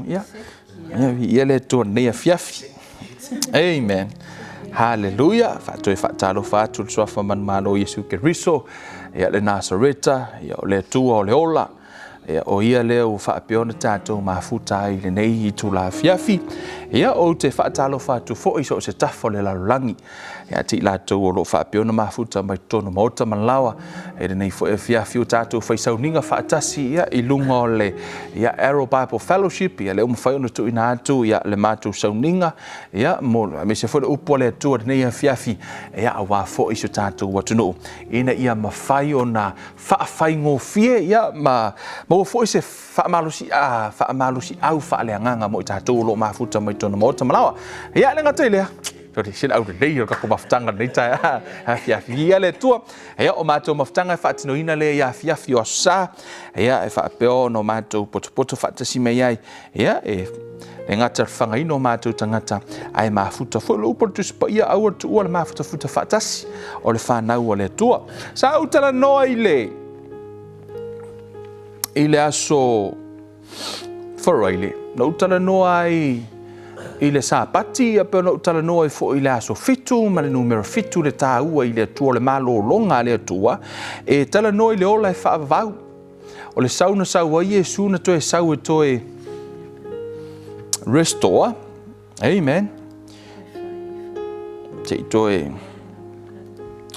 Ia, ia, viia le Atua i lenei afiafi. Amen. Haleluia. Faatoe faatalofa atu i le suafa manumalo o Iesu Keriso, ia le Nasareta, ia o le Atua o le ola. Ia, o ia lea ua faapea ona tatou mafuta ai i lenei itula afiafi. Ia, ou te faatalofa atu foi i so o se tafa o le lalolagi ia te i latou o lo o faapea ona mafuta mai totonu maota ma laoa i lenei foi afiafi o tatou fai sauniga faatasi ia, i luga o le ia, Arrow Bible Fellowship. Ia, lea ua mafai ona tuuina atu ia, le matou sauniga ia, mo, aemaise foi le upu a le Atua i lenei afiafi ia, aua foi si o tatou atunuu ina ia mafai ona faafaigofie ia, ma maua foi se faamalosiau faaleagaga mo i tatou o lo o mafuta mai totonu maota ma laoa. Ia, le gata i lea, se le aulelei o le tatou mafutaga lenei taeao afiafi. Ia le Atua, ia, o matou mafutaga e faatinoina lea i afiafi o Aso Sa, ia, e faapea ona o matou potopoto faatasi mai ai, ia, e le gata le fagaina o matou tagata, ae mafuta foi le upu o le Tusi Paia, aua le tuua le mafutafuta faatasi o le fanau a le Atua. Sa ou talanoa i le i le aso Faraile, na ou talanoa ai i le Sapati, ia pe na ou talanoa ai foi i le aso 7 ma le numera 7, le taua i le Atua, le malologa a le Atua, e talanoa i le ola e faavavau. O le sau na sau ai Iesu na toe sau e toe restore. Amen. Se i toe.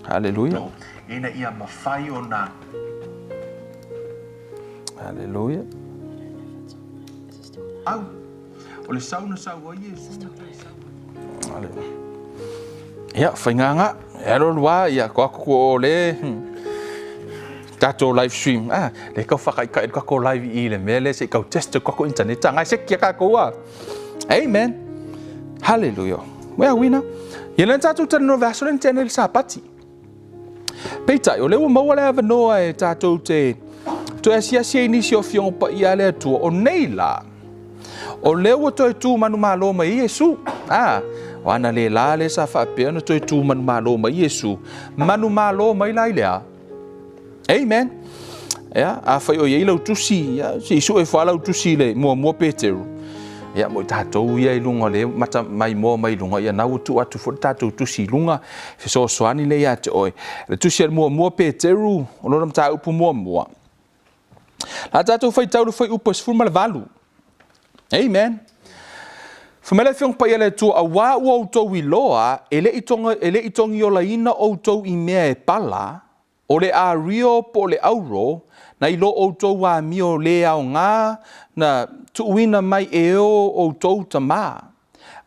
Hallelujah. Ina ia mafai ona. Hallelujah. Au. O le sau na sau ai Iesu. Hallelujah. Ia, whainganga. E alo lua, ia, ko aku ko o le tatou live stream. Ah, le kau whakaikai le kako live i le mea le se kau test kako internet. Ngai se kia kākou a. Amen. Hallelujah. Wea wina. Ia le tatou talanoa ve aso le tene le Sapati. Peitai, o le ua maua le avanoa e tatou te toe asiasi ai nisi o afioga paia a le Atua, o nei lā, o lea ua toe tu manumalo mai ai Iesu. Ah, o ana le lā le sa faapea ona toe tu manumalo mai Iesu. Manumalo mai la i le a? Amen. Ia, afai o i ai lau tusi, ia, se i sue fua lau tusi i le muamua Peteru. Ia, mo i tatou ia i luga o le mata mai moa mai luga, ia na ua tuu atu foi le tatou tusi i luga, fesoasoani lea ia te oe. Le tusi a le muamua Peteru, o lona mataupu muamua. La tatou faitau le fuaiupu e 18. Amen. Fai mai le Afioga Paia a le Atua, auā ua outou iloa, e le i togiolaina outou i mea e pala, o le ario po o le auro, nai lo outou amio lē aoga na tuuina mai e o outou tamā,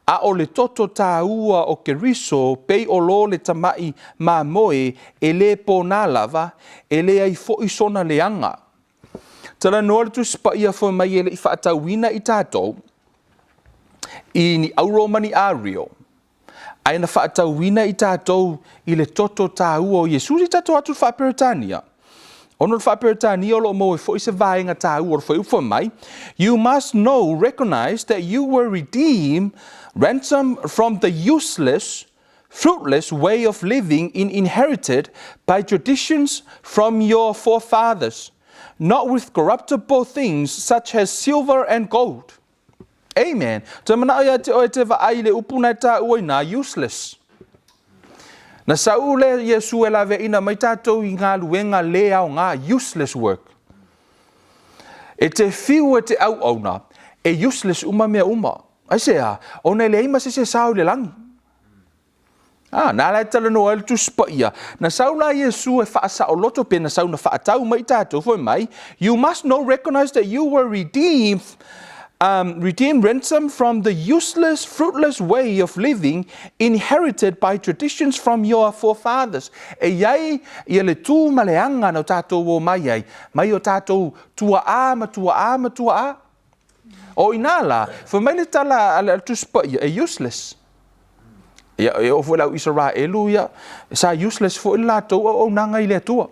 a o le toto tāua o Keriso pei o lo le tamaʻi mamoe e lē pōnā lava, e leai foʻi sona leaga. Talanoa le Tusi Paia fai mai e le i faatauina i tatou i ni auro ma ni ario, ae na faatauina i tatou i le toto tāua o Iesu. Se i tatou atu i le Faa-Peretania. Ona o le Faa-Peretania o lo o maua ai foi se vaega tāua o le fuaiupu fai mai, You must know, recognize that you were redeemed, ransomed from the useless, fruitless way of living in inherited by traditions from your forefathers, not with corruptible things such as silver and gold. Amen. Toe manao ia te oe te vaai i le upu na e tāua i nā useless. Na sau le Iesu e laveaina mai tātou i galuega lē aoga, useless work. E te fiu e te auauna, e useless uma mea uma. Aisea? Ona e leai ma se isi e sao i le lagi. Ā, nā la e talanoa ai le Tusi Paia, na sau la Iesu e faasaoloto pe na sau na faatau mai i tatou, fai mai, You must know, recognize that you were redeemed, redeemed, ransomed from the useless, fruitless way of living inherited by traditions from your forefathers. E i ai ia le tū ma le aga na o tatou o mai ai, mai o tatou tuaā ma tuaā ma tuaā. O inā la, fai mai le tala a le Tusi Paia, e useless. Ia, e oo foi le au Isaraelu, ia, sa useless foi le latou auaunaga i le Atua.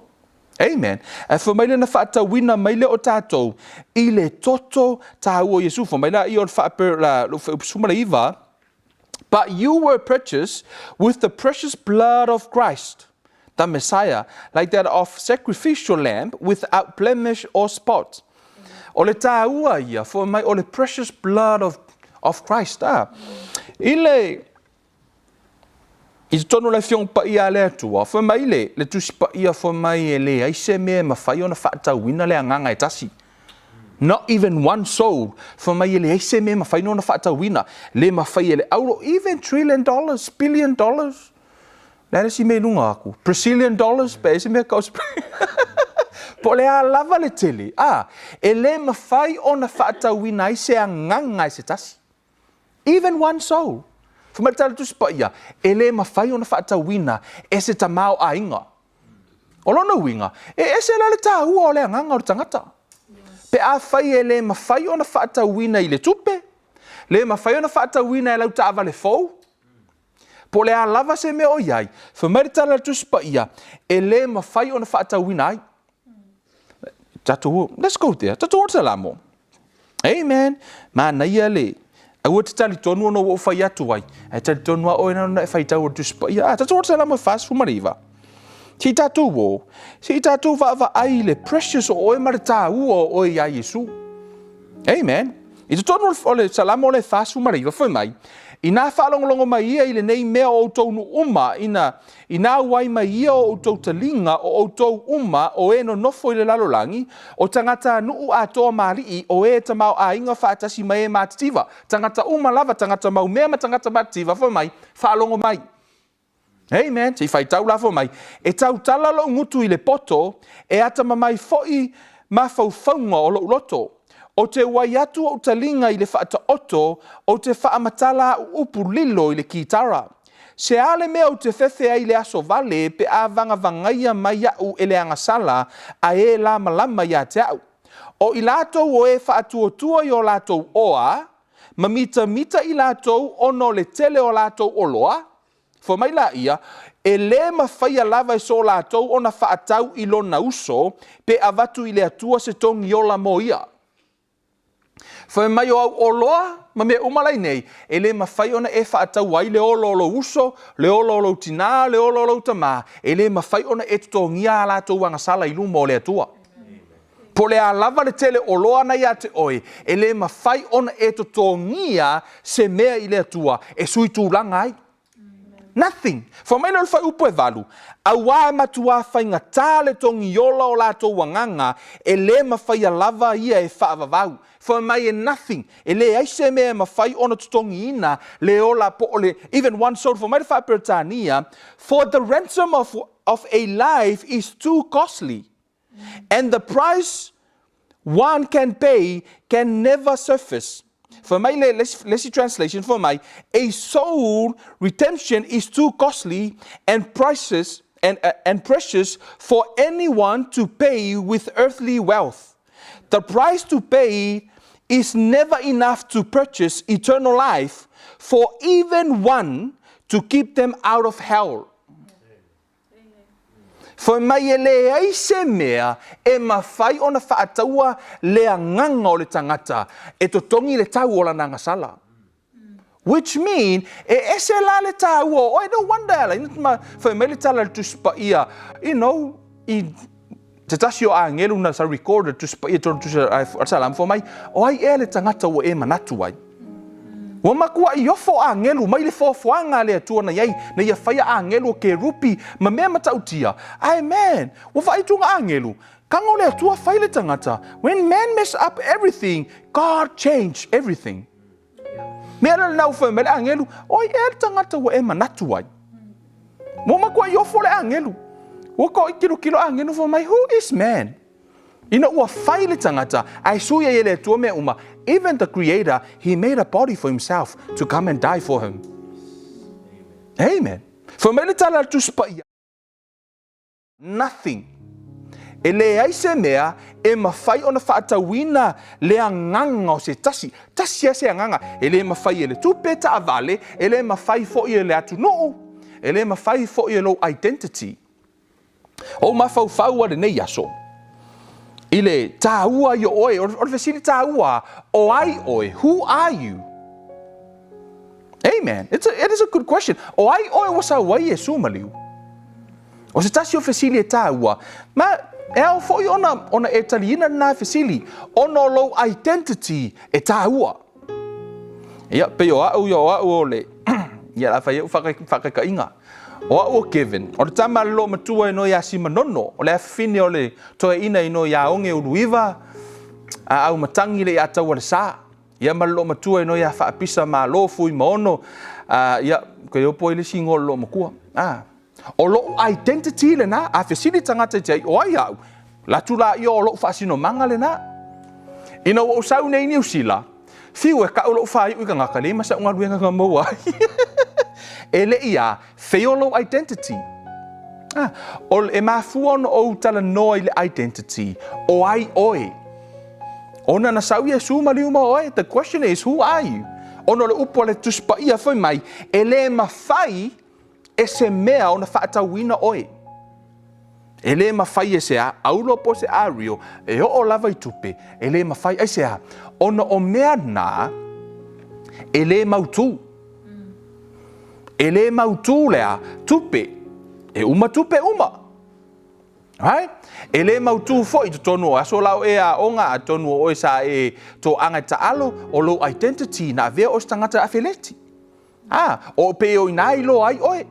Amen. Ae fai mai le na faatauina mai lea o tatou i le toto tāua o Iesu. Fai mai la ia o le faaper, la, le 19, But you were purchased with the precious blood of Christ, the Messiah, like that of sacrificial lamb without blemish or spot. O le tāua ia, fai mai o le precious blood of, of Christ. A. I le, i totonu o le Afioga Paia a le Atua, fai mai le, le Tusi Paia fai mai e leai se mea e mafai ona faatauina le agaga e tasi. Not even one soul. Fai mai e leai se mea e mafai ona faatauina. Le mafai e le auro, even trillion dollars, billion dollars. Le a le isi mea i luga aku? Brazilian dollars, pe ai se mea kau Po o le a lava le tele, a, e le mafai ona faatauina ai se agaga e se tasi. Even one soul. Fai mai le Tala Tusi Paia, e le mafai ona faatauina e se tamaoaiga. O lona uiga, e ese la le taua o le agaga o le tagata. Pe afai e le mafai ona faatauina i le tupe, le mafai ona faatauina e lau taavale fou, po o le a lava se mea o i ai, fai mai le Tala a le Tusi Paia, e le mafai ona faatauina ai. Tatou, let's go there. Tatou o le Salamo. Amen. Manaia le, aua te talitonu ona ua ou fai atu ai, ae talitonu a oe na ona e faitau o le Tusi Paia. Ah, tatou o le Salamo e 49. Se i tatou o, se i tatou vaavaai i le precious o oe ma le tāua o oe iā Iesu. Amen. I totonu o le Salamo le 49, fai mai, Inā faalogologo mai ia i lenei mea o outou nuu uma, ina, inā uai mai ia o outou taliga, o outou uma, o e nonofo i le lalolagi, o tagatanuu atoa ma alii, o e tamaoaiga faatasi ma e matitiva, tagata uma lava, tagata maumea ma tagata matitiva, fai mai, faalogo mai. Amen. Se i faitau la fai mai, e tautala lou gutu i le poto, e atamamai foi mafaufauga o lou loto. Ou te uai atu ou taliga i le faataoto, ou te faamatala au upu lilo i le kitara. Se a le mea ou te fefe ai i le aso vale pe a vagavagaia mai au e le agasala a e lamalama ia te au. O i latou o e faatuatua i o latou oa, ma mitamita i latou ona o le tele o latou oloa, Fai mai laia, E lē mafaia lava e so latou ona faatau i lona uso, pe avatu i le Atua se togi ola mo ia. Fai mai o au oloa ma mea uma la i nei, e lē mafai ona e faataua ai le ola o lou uso, le ola o lou tinā, le ola o lou tamā, e lē mafai ona e totogia a latou agasala i luma o le Atua. Po o le a lava le tele oloa na ia te oe, e lē mafai ona e totogia se mea i le Atua e sui tulaga ai. Nothing. Fai mai lea o le fuaiupu e valu, Auā e matuā faigata le togiola o latou agaga, e lē mafaia lava ia e faavavau. Fai mai e nothing, e leai se mea e mafai ona totogiina le ola po o le, even one soul. Fai mai le Faa-Peretania, For the ransom of, of a life is too costly. And the price one can pay can never suffice. Fai mai le, le, le isi translation, fai mai, a soul redemption is too costly and prices and, uh, and precious for anyone to pay with earthly wealth. The price to pay is never enough to purchase eternal life for even one to keep them out of hell. Fai mai e leai se mea e mafai ona faataua le agaga o le tagata e totogi le tau o lana agasala. Which mean, e ese la le taua o oe, no wonder e ala ai fai mai le tala a le Tusi Paia, you know, i te tasi o agelu na sa record le Tusi Paia tonu tusi a Salamo, fai mai, o ai ea le tagata ua e manatu ai? Ua matuaʻi ofo agelu mai le foafoaga a le Atua na i ai, na ia faia agelu o kerupi ma mea matautia. Ae man, ua vaai atu nga agelu, kago le Atua fai le tagata. When man mess up everything, God change everything. Mea la lena ua fai mai le agelu, o ai ea le tagata ua e manatu ai? Ua matuaʻi ofo le agelu. Ua koʻi kilokilo agelu fai mai, who is man? Ina ua fai le tagata, ae sui ai e le Atua mea uma, even the Creator, He made a body for Himself to come and die for him. Amen. Fai mai le tala a le Tusi Paia, Nothing. E leai se mea e mafai ona faatauina le agaga o se tasi, tasi lava se agaga, e le mafai e le tupe taavale, e le mafai foi e le atunuu, e le mafai foi e lou identity. Ou mafaufau a lenei aso i le tāua i o oe, o le fesili tāua, o ai oe, who are you? Amen. It's a, it is a good question. O ai oe ua sau ai Iesu maliu? O se tasi o fesili e tāua, ma E ao foi ona, ona e taliina lena fesili, ona o lou identity e tāua. Ia, pei o au, ia o au o le, ia la fai au whakataikaiga. O au o Kevin, o le tama a le loomatua inoa ia Simanono, o le afafine o le toeaina inoa ia Oge Uluiva, a Aumatangi le Iataualesa. Ia ma le loomatua inoa ia Faapisa Malo Fuimaono, a, ia, ko le opo ai le isi igoa o le loomatua. A, o lou identity lena, a fesili tagata i te ai, o ai au? Latu laia o lou faasinomaga lena. Ina ua ou sau nei i Niu Sila, fiu e kau lou faaiu i tagata, leai ma sau galuega na maua ai. E le i a, fei o lou identity. Ah, o, e mafua ona ou talanoa i le identity, o ai oe? Ona na sau Iesu ma liu ma oe, the question is, who are you? Ona o le upu a le Tusi Paia fai mai, e le mafai e se mea ona faatauina oe. E le mafai e se aulo po o se ario e oo lava i tupe, e le mafai. Aisea? Ona o mea na e le mautū. E le mautū lea tupe. E uma tupe uma. Right? E le mautū foi i totonu o aso la o e aoga, atonu o oe sa e toaga e taalo, o lou identity na avea oe se tagata afeleti. A, o pei o inā i iloa ai oe.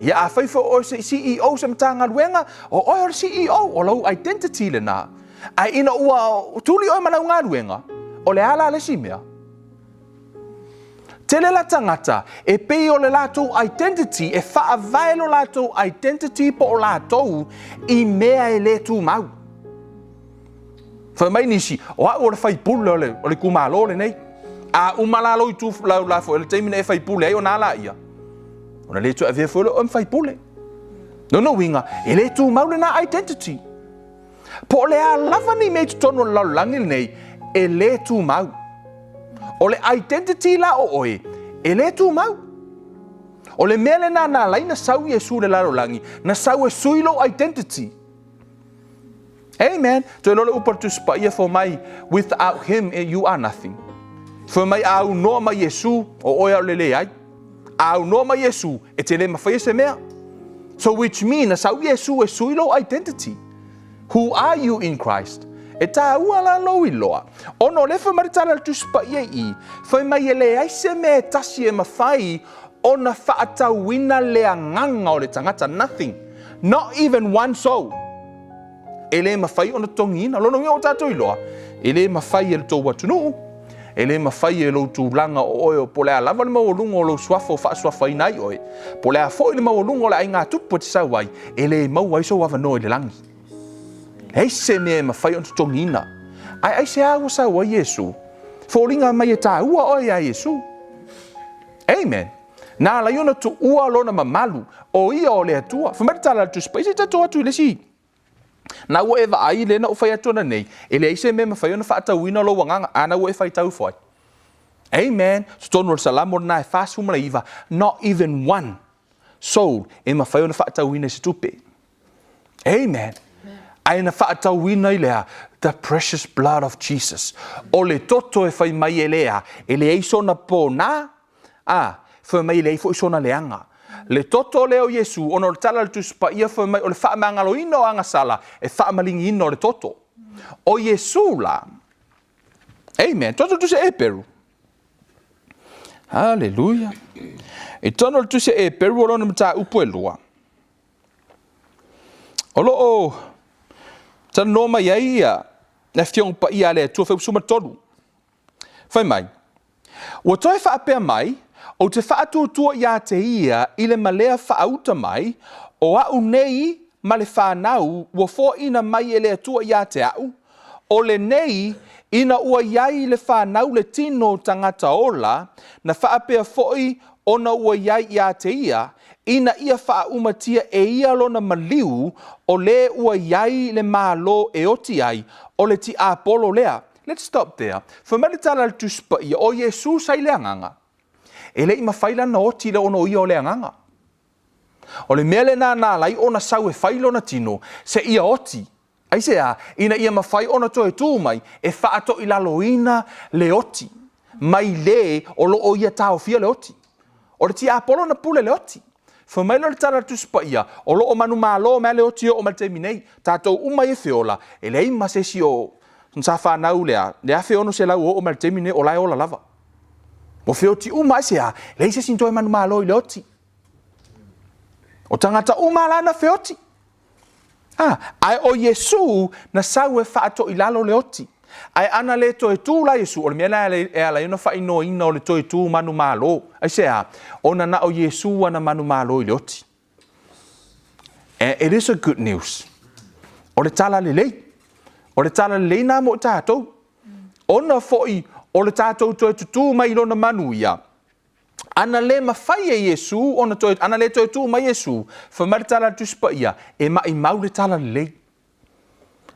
Ia afai foi o oe se CEO se Matagaluega, o oe o le CEO, o lou identity lena. Ae ina ua tuli oe ma lau galuega, o le a la le isi mea? Tele la tagata e pei o le latou identity e faavae lo latou identity po o latou i mea e le tumau. Fai mai nisi, o au o le faipule o le, o le itumalo lenei. A uma la lou itu, lau la foi, o le taimi na e faipule ai, ona a laia? Ona le toe avea foi lea o oe ma faipule. Lona uiga, e le tumau lena identity. Po o le a lava ni mea i totonu o le lalolagi lenei, e le tumau. O le identity la o oe, e le tumau. O le mea lena na ala ai na sau Iesu i le lalolagi, na sau e sui lou identity. Amen. Toe loa le upu a le Tusi Paia fai mai, without him you are nothing. Fai mai a aunoa ma Iesu, o oe a o le leai. A aunoa ma Iesu, e te le mawhaia se mea. So which mean, na sau Iesu e sui lou identity. Who are you in Christ? E tāua la lou iloa. Ona o lea fai mai le tala a le Tusi Paia i i, fai mai e leai se mea e tasi e mawhai ona faatauina le agaga o le tagata, nothing, not even one soul, e le mafai ona totogiina. Lona uiga ua tatou iloa, e le mafai e le tou atunuu, e le mafai e lou tulaga o oe, po o le a lava le maualuga o lou suafa o faasuafaina ai oe, po o le a foi le maualuga o le aiga tupu e te sau ai, e le maua ai sou avanoa i le lagi. Leai se mea e mafai ona totogiina. Ae aisea ua sau ai Iesu? Foliga mai e taua oe iā Iesu. Amen. Na ala ai ona tuua lona mamalu, o ia o le Atua. Fai mai le tala a le Tusi Paia, se i tatou atu i le isi. Na ua e vaai lea na ou fai atu ananei, e leai se mea e mafai ona faatauina lou agaga, a na ua e faitau ifo ai. Amen. Totonu o le Salamo lena e 49, not even one soul e mafai ona faatauina i se tupe. Amen. Ae na faatauina i le a? The precious blood of Jesus. O le toto e fai mai e le a? E leai sona pona, a, fai mai e leai foi sona leaga. Le toto lea o Iesu, ona o le tala a le Tusi Paia fai mai o le faamagaloina o agasala e faamaligiina o le toto. O Iesu la. Amen. Toto le Tusi a Eperu. Haleluia. I totonu o le Tusi a Eperu o lona mataupu e lua. O lo o talanoa mai ai ia le Afioga Paia a le Atua, Fuaiupu 13. Fai mai, Ua toe faapea mai, ou te faatuatua iā te ia i le malea faauta mai, o a'u nei ma le fanau ua foaina mai e le Atua iā te a'u, o lenei, ina ua i ai le fanau le tino tagata ola, na faapea foi ona ua i ai iā te ia, ina ia faaumatia e ia lona maliu, o le ua i ai le Malo e oti ai, o le tiapolo lea. Let's stop there. Fai mai le tala a le Tusi Paia, o Iesu sa i le Agaga. E le i mafai lana oti le ona o ia o le Agaga. O le mea lena na ala ai ona sau e fai lona tino, seia oti. Aisea? Ina ia mafai ona toe tu mai e faatoilaloina le oti mai le o lo o ia taofia le oti. O le tiapolo na pule le oti. Fai mai lea o le Tala a le Tusi Paia, o lo o manumalo mai le oti e oo mai le taimi nei. Tatou uma ia e feola, e leai ma se isi o sa fanau i le 1600 e oo mai le taimi nei o la e ola lava. Ua feoti uma, aisea? Leai se isi na toe manumalo i le oti. O tagata uma la na feoti. Ah, ae o Iesu na sau e faatoilalo le oti. Ae ana le toe tu la Iesu, o le mea lea e ala ai ona faaigoaina o le toe tu manumalo. Aisea? Ona na o Iesu ana manumalo i le oti. It is a good news. O le tala lelei. O le tala lelei na mo i tatou. Ona foi o le tatou toe tutū mai i lona manuia, ana le mafai e Iesu ona toe, ana le toe tuu mai Iesu, fai mai le tala a le Tusi Paia, e maimau le tala lelei.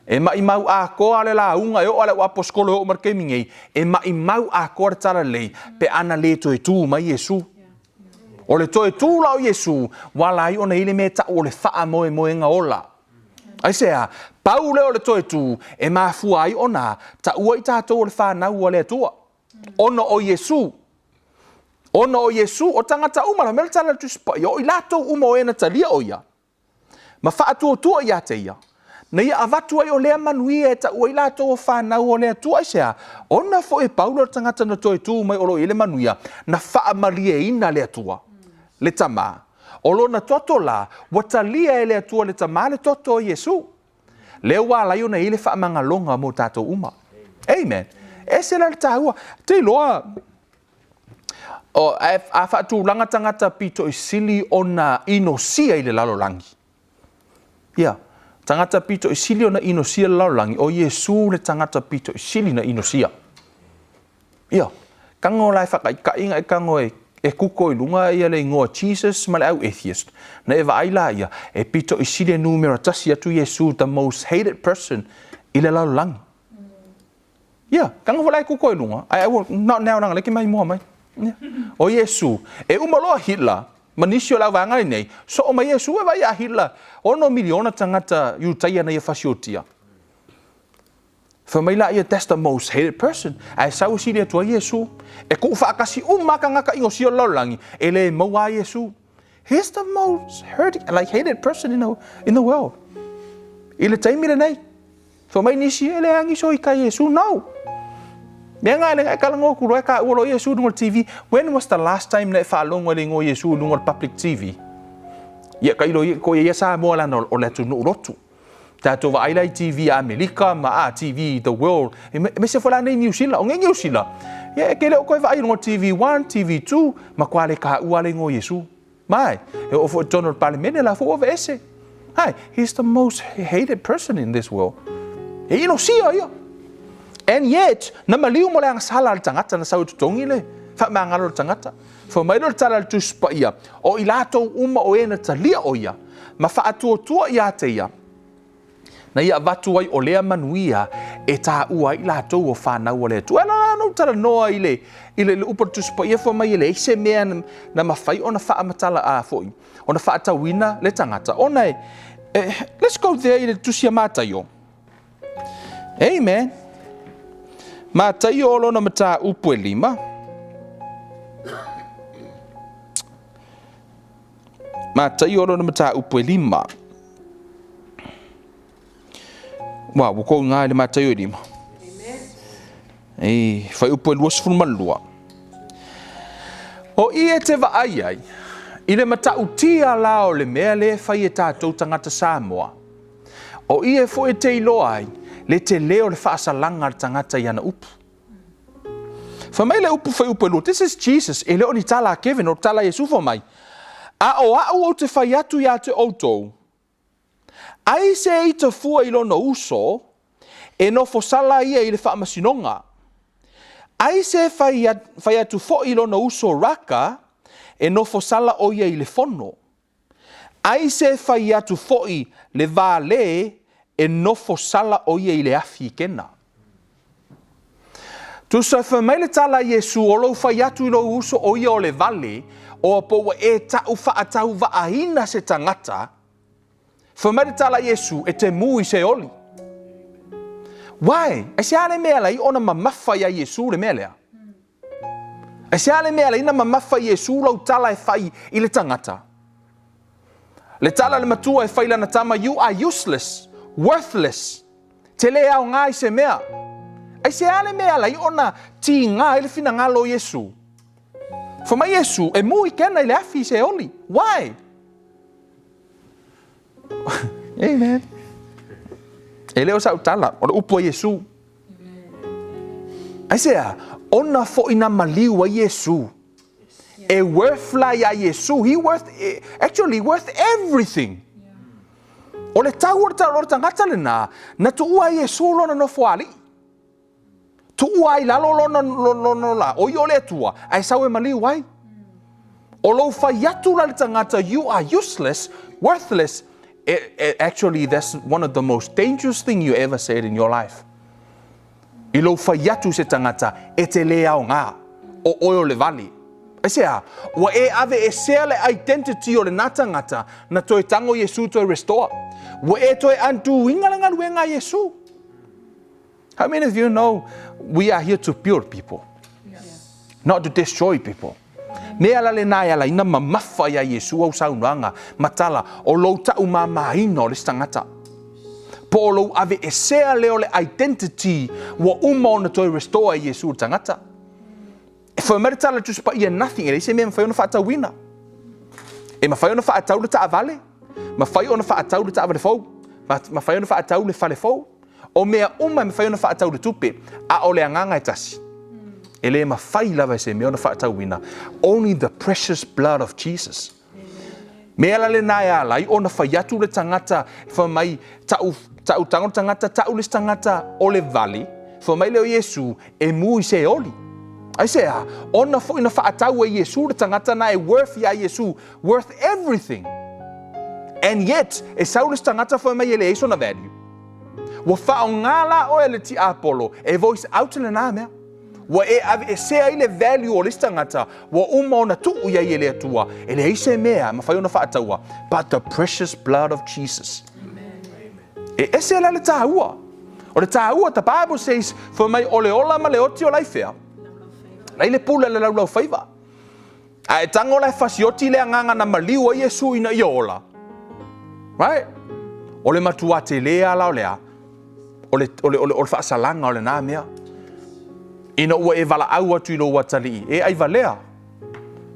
E maimau atoa le lauga e oo lava i le au aposetolo e oo mai le taimi nei, e maimau atoa le tala lelei pe ana le toe tu mai Iesu. O le toe tu la o Iesu, ua ala ai ona i ai le mea e tau o le faamoemoega ola. Aisea? Pau lea o le toe tu e mafua ai ona taua i tatou o le fanau a le Atua. Ona o Iesu. Ona o Iesu, o tagata uma la, mea le tala a le Tusi Paia, o i latou uma o e na talia o ia, ma faatuatua ia te ia, na ia avatu ai o lea manuia e tau ai latou o fanau o le Atua. Aisea? Ona foi e pau lea o le tagata na toe tu mai o lo o i ai le manuia, na faamalieina le Atua, le Tama. O lona toto la, ua talia e le Atua le Tama le toto o Iesu. Lea ua ala ai ona i ai le faamagaloga mo tatou uma. Amen. Ese la le taua. Te iloa, o, a faatulaga tagata pito i sili ona inosia i le lalolagi. Ia, tagata pito i sili ona inosia i le lalolagi, o Iesu le tagata pito i sili na inosia. Ia, tago la e faataitai na e tago e e kuko i luga ia le igoa Jesus ma le au atheist, na e vaai laia, e pito i sili e numera tasi atu Iesu the most hated person i le lalolagi. Ia, tago foi la e kuko i luga, ae aua, not now leaga lea e te maimoa mai. Ia. O Iesu, e uma loa Hitler ma nisi o le au vaega lenei, soo mai Iesu e vaai ia Hitler, 6 miliona tagata Iutaia na ia fasiotia. Fai mai laia, That's the most hated person. Ae sau e sili atu ai Iesu. E tuufaatasi uma lava tagata inosia o le lalolagi, e le maua lava Iesu. He's the most hurt, like hated person in the, in the world. I le taimi lenei. Fai mai nisi, e leai nisi o ita Iesu. No. Mea nga le e talanoa atu loa e taua loa Iesu i luga o le TV. When was the last time na e faalogo ai le igoa Iesu i luga o le public TV? Ia tailo ia, ko ia Samoa leaga o le atunuu lotu. Tatou vaai la i TV a Amerika ma a TV the world, aemaise foi la nei Niu Sila. O nei Niu Sila, ia e te le o toe vaai i luga o TV 1, TV 2, matua le taua le igoa o Iesu. Mai, e oo foi i totonu o le Palemene la foi ua aveese. Hai, he's the most hated person in this world. E inosia ia. And yet, na maliu mo le agasala a le tagata na sau e totogi le faamagalo o le tagata. Fai mai lea o le tala a le Tusi Paia, o i latou uma o e na talia o ia, ma faatuatua ia te ia, na ia avatu ai o lea manuia e taua ai i latou o fanau a le Atua. E ala la ona ou talanoa i le, i le, le upu a le Tusi Paia fai mai e leai se mea na, na mafai ona faamatala a foi, ona faatauina le tagata. Ona e, e, let's go there i le Tusi a Mataio. Amen. Mataio o lona mataupu e lima. Mataio o lona mataupu e lima. Ua, ua kou ngā i le Mataio e lima. Ei, whai upu e 22. O i e te vaai ai, i le matautia la o le mea le whai e tātou tangata Samoa. O ia foi e te iloa ai le tele o le faasalaga a le tagata i ana upu. Fai mai le upu fuaiupu e lua, this is Jesus, e le o ni tala a Kevin, o le tala a Iesu fai mai, A o a'u ou te fai atu ia te outou, ai se ita fua i lona uso, e nofo sala ia i le faamasinoga. Ai se fai, fai atu foi i lona uso raka, e nofo sala o ia i le fono. Ai se fai atu foi le vale e nofo sala o ia i le afi i kena. Tusa fai mai le tala a Iesu, o lou fai atu i lou uso o ia o le vale, oa po ua e ta'u fa'atauva'aina se tagata, fai mai le tala a Iesu, e te mū i se oli. Why? Aisea le mea lai ona mamafa iā Iesu le mea lea? Aisea le mea lai na mamafa Iesu lau tala e fai i le tagata? Le tala a le matua e fai i lana tama, You are useless, worthless. Te le aoga i se mea. Aisea le mea e ala ai ona tiga ai le finagalo o Iesu? Fai mai Iesu, E mu i kena i le afi i se oli. Why? Amen. E le o sa'u tala, o le upu a Iesu. Aisea? Ona foi na maliu ai Iesu. E worth la iā Iesu. He worth, actually worth everything. O le tau o le tau o le tagata lena, na tuua ai Iesu lona nofoalii. Tuua ai lalo lona, lona la, o ia o le Atua, ae sau e maliu ai. O lou fai atu la le tagata, you are useless, worthless, it, it, actually that's one of the most dangerous thing you ever said in your life. I lou fai atu i se tagata, e te lē aoga, o oe o le vale. Aisea? Ua e aveesea le identity o lena tagata na toe tago Iesu toe restore. Ua e toe undo-ina le galuega a Iesu. How many of you know we are here to build people? Not to destroy people. Me ala lena e ala ina mamafa iā Iesu au saunoaga ma tala o lou taʻumāmāina o le isi tagata. Po o lou aveesea lea o le identity ua uma ona toe restore e Iesu i le tagata. E fai mai le tala Tusi Paia nothing, e leai se mea e mafai ona faatauina. E mafai ona faatau le taavale, mafai ona faatau le taavale fou, mafai ona faatau le fale fou. O mea uma e mafai ona faatau le tupe, a o le agaga e tasi. E le mafai lava e se mea ona faatauina. Only the precious blood of Jesus. Mea la lena e ala ai ona fai atu le tagata, fai mai, ta'u, ta'u tago le tagata, ta'u le isi tagata o le vale, fai mai lea o Iesu, e mu i se oli. Aisea? Ona foi na faatau e Iesu le tagata na e worth iā Iesu, worth everything. And yet, e sau le isi tagata fai mai e leai sona value. Ua faaaoga la oe le tiapolo e voice out lena mea. Ua e aveesea ai le value o le isi tagata ua uma ona tuu i ai e le Atua, e leai se mea e mafai ona faataua, but the precious blood of Jesus. E ese la le tāua. O le tāua, the Bible says, fai mai o le ola ma le oti o lai fea? Lai le pule le laulau faiva. A e tago la e fasioti le agaga na maliu ai Iesu ina ia ola. Right? O le matua tele a la o le a? O le, o le, o le, o le faasalaga o lena mea. Ina ua e valaau atu i lou atalii, e ai valea.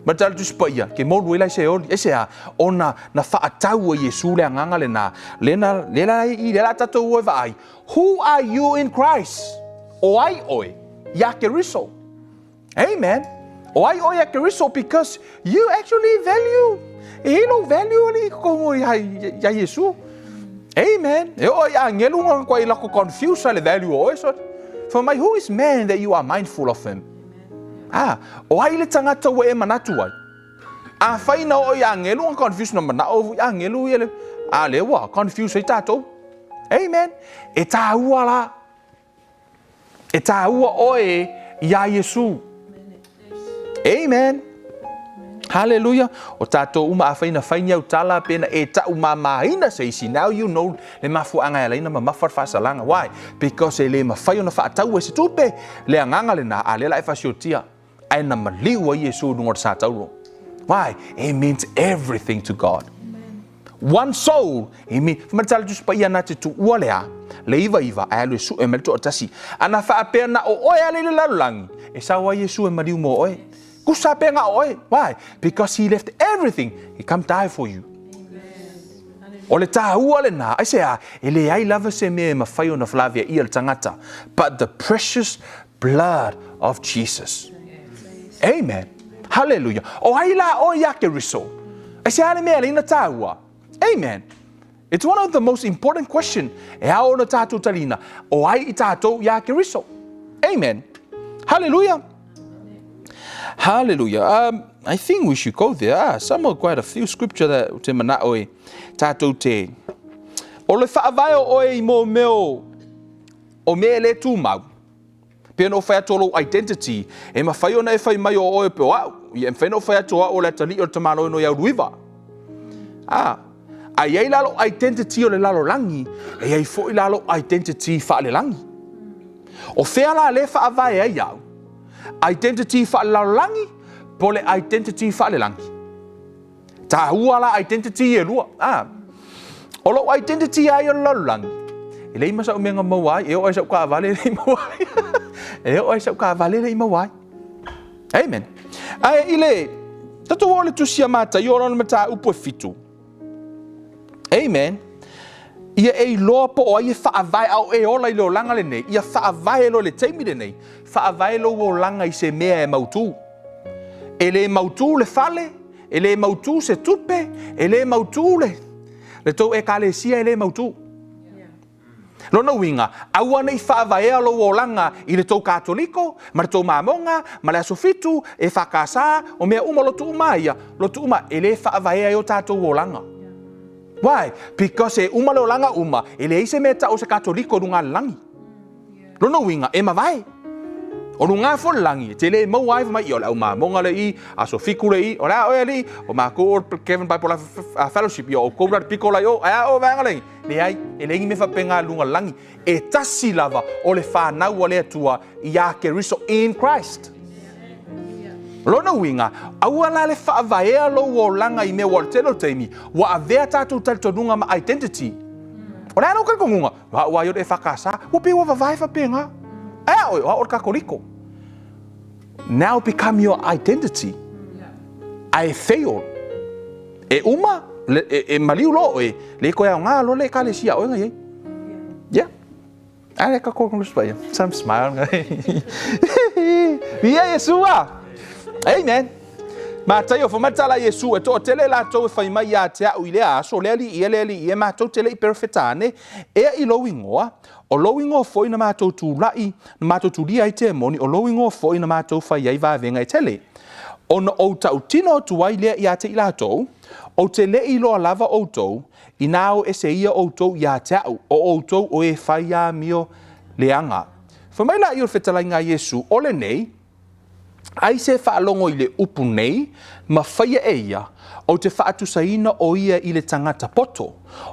Ma tala Tusi Paia, ke molu ai la i se oli. Aisea? Ona na faatau e Iesu le agaga lena, lena, le la i le la tatou o e vaai. Who are you in Christ? O ai oe iā Keriso? Amen. O ai oe iā Keriso because you actually value, e i lou value ali i totonu iā Iesu. Amen. E oo i agelu nga koa i lako confuse le value o oe so. Fai mai, who is man that you are mindful of him? Ah, o ai le tagata ua e manatu ai? Afai na oo i agelu nga confuse na manao i agelu ia le, a le ua confuse ai tatou. Amen. E tāua la. E tāua oe iā Iesu. Amen. Hallelujah. O tātou uma afai na fai ni au tala pena e taʻumāmāina se isi. Now you know le mafuaaga e ala ai ona mamafa le faasalaga. Why? Because e le mafai ona faataua e se tupe le agaga lena, a lea la e fasiotia. Ae na maliu ai Iesu i luga o le satauro. Why? It means everything to God. One soul, it means, fai mai le tala Tusi Paia na te tuua le a, le ivaiva, ae alu e sue mai le toatasi. A na faapea na o oe ale i le lalolagi, e sau ai Iesu e maliu mo oe. Kusa pea nga o oe. Why? Because he left everything. He come die for you. O le tāua lena, aisea, e leai lava se mea e mafai ona falaveaia le tagata, but the precious blood of Jesus. Amen. Hallelujah. O ai la oe iā Keriso? Aisea le mea e ala ai ona tāua? Amen. It's one of the most important question e ao ona tātou taliina. O ai i tātou iā Keriso? Amen. Hallelujah. Hallelujah. I think we should go there. Ah, some of quite a few scripture that te mana'o e tātou te... O le whaavae o oe i mō meo o mea e le tūmau. Pei ona ou fai atu o lou identity, e mafai ona e fai mai o oe pe o au. Ia, e mafai ona ou fai atu o au o le atalii o le tamaloa i Auluiva. A, a i ai la lou identity o le lalolagi, e i ai foi la lou identity faalelagi. O fea la lea e faavae ai au? Identity faalelalolagi po o le identity faalelagi? Tāua la identity e lua. Ah. O lou identity ai o le lalolagi, e leai ma sa'u mea na maua ai, e oo ai sa'u taavale e le i maua ai. E oo ai sa'u taavale e le i maua ai. Amen. Ae i le tatou oo i le tusi a Mataio o lona mataupu e fitu. Amen. Ia e iloa po o ai e faavae a o e ola i le olaga lenei. Ia faavae loa i le taimi lenei. Faavae lou olaga i se mea e mautu. E le mautu le fale, e le mautu se tupe, e le mautu le, le tou ekalesia e le mautu. Lona uiga, aua ne i faavaea lou olaga i le tou Katoliko, ma le tou Mamoga, ma le Aso Fitu, EFKS, o mea uma, lotu uma lava ia, lotu uma, e le faavaea ai o tatou olaga. Why? Because e uma le olaga uma, e leai se mea e tau o se Katoliko i luga o le lagi. Lona uiga, e mavae. O luga foi o le lagi, e te le maua ai fai mai, ia o le au mamoga le i, aso fiku le i, o le a oe alii, o makou o le Kevin Bible Life Fellowship, ia o oukou la le piko la i o, ae a o vaega le i? Leai, e leai ni mea faapena i luga o le lagi. E tasi lava o le fanau a le Atua iā Keriso, in Christ. Lona uiga, aua la le faavaea lou olaga i mea ua o le tele o taimi, ua avea tatou talitonuga ma identity. O le a lou talitonuga? O au lava ia o le EFKS. Ua pei ua vavae faapena. Ae a oe? O au o le Katoliko. Now become your identity. Ae fail. E uma, e, e maliu loa oe, le toe aoga loa le ekalesia a oe na i ai. Yeah. Ai ka ko ko Some smile. Ia Yeshua. Amen. Mataio, fai mai le tala a Iesu, e toatele latou e fai mai ia te a'u i lea aso, le Alii e, le Alii e, matou te le i perofeta ane ea i lou igoa, o lou igoa foi na matou tula'i, na matou tulia ai temoni, o lou igoa foi na matou fai ai vavega e tele. Ona ou tautino atu ai lea ia te i latou, Ou te le i iloa lava outou, inā o ese ia outou ia te a'u, o outou o e fai amio leaga. Fai mai laia o le fetalaiga a Iesu, o lenei, Ai se faalogo i le upu nei, ma faia e ia, ou te faatusaina o ia i le tagata poto,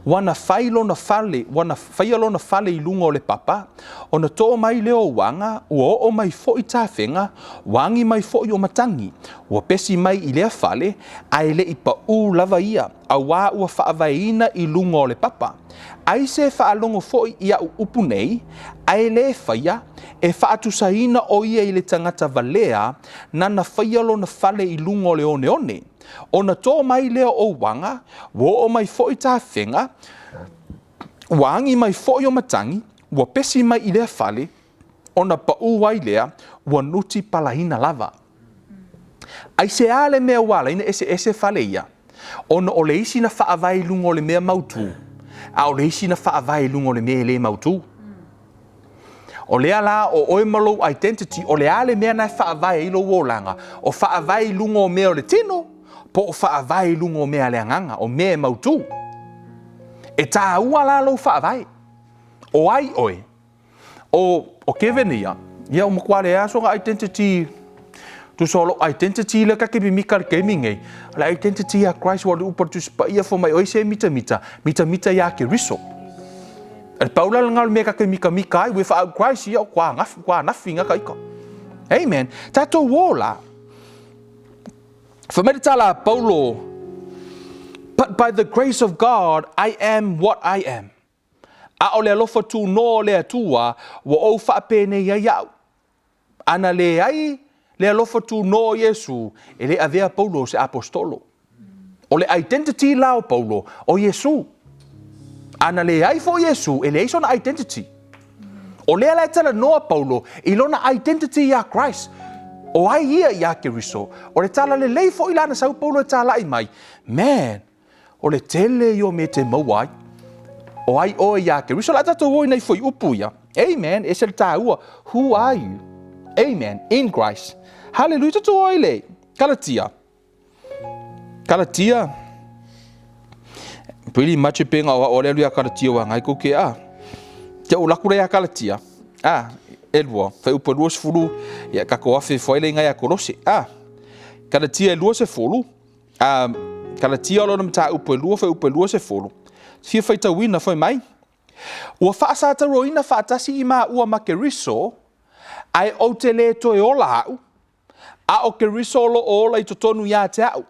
ua na fai lona fale, ua na faia lona fale i luga o le papa, ona tō mai lea o uaga, ua oo mai foi tafega, ua agi mai foi o matagi, ua pesi mai i lea fale, a e le i paʻū lava ia, auā ua faavaeina i luga o le papa. Ai se faalogo foi i aʻu upu nei, a e lē faia, e faatusaina o ia i le tagata valea nana faia lona fale i luga o le oneone. Ona tō mai lea o uaga, ua oo mai foi tafega, ua agi mai foi o matagi, ua pesi mai i lea fale, ona paʻū ai lea, ua nuti palaina lava. Aisea le mea ua ala ai ona eseese fale ia? Ona o le isi na faavae i luga o le mea mautū, a o le isi na faavae i luga o le mea e le mautū. O lea la o oe ma lou identity, o le a le mea na e faavae ai lou olaga? O faavae i luga o mea o le tino, po o faavae i luga o mea a le agaga, o mea e mautū? E tāua la lou faavae. O ai oe? O, o Kevin ia, ia o matua le aso na identity, tusa o lou identity lea ka ke mimika le taimi nei, o le identity ia Christ ua le upu a le Tusi Paia fai mai oi se mitamita, mitamita ia Keriso. E pau la lena o le mea ka te mitamita ai, without Christ ia o kua nafi, kua nafi nga ka ika. Amen. Tatou o la. Fai mai le tala a Paulo, But by the grace of God I am what I am. A o le alofa tūnō o le Atua ua ou faapenei ai aʻu. Ana leai le alofa tūnō o Iesū, e le avea Paulo o se aposetolo. O le identity la o Paulo, o Iesū. Ana leai foi Iesū, e leai sona identity. O lea la e talanoa Paulo i lona identity iā Christ. O ai ia iā Keriso? O le tala lelei foi la na sau Paulo e tālaʻi mai, man, O le tele ia o mea e te maua ai. O ai oe iā Keriso? O le a tatou o i nai fuaiupu ia. Amen. E ese le tāua. Who are you? Amen. In Christ. Hallelujah. Tatou o i le Kalatia. Kalatia. Pretty much e penga o o le alu ia Kalatia wa ngai ko ke a. Te o laku le ia Kalatia. Ah, e lua. Fuaiupu e 20. Ia kako afe fo ai le ngai a Kolose. Ah. Kalatia e 20. A, Kalatia o lona mataupu e lua, fuaiupu e 20, fia faitauina fai mai, Ua faasatauroina faatasi i maua ma Keriso, ae ou te lē toe ola a'u, a o Keriso o lo o ola i totonu iā te a'u.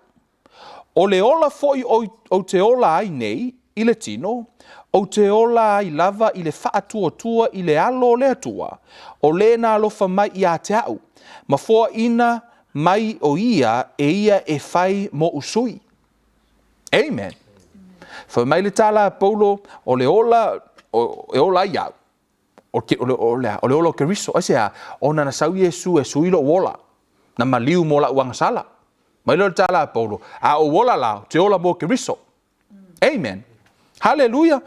O le ola foi ou te ola ai nei i le tino, ou te ola ai lava i le faatuatua i le Alo o le Atua, o le na alofa mai ia te a'u, ma foaina mai o ia e ia e fai mo'u sui. Amen. Fai mai le tala a Paulo, o le ola e ola ai au, o, ke, o, le, o, le, o le ola o Keriso. Aisea? Ona na sau Iesu e sui lou ola, na maliu mo la'u agasala. Mai lea o le tala a Paulo, a ou ola la, ou te ola mo Keriso. Amen. Haleluia.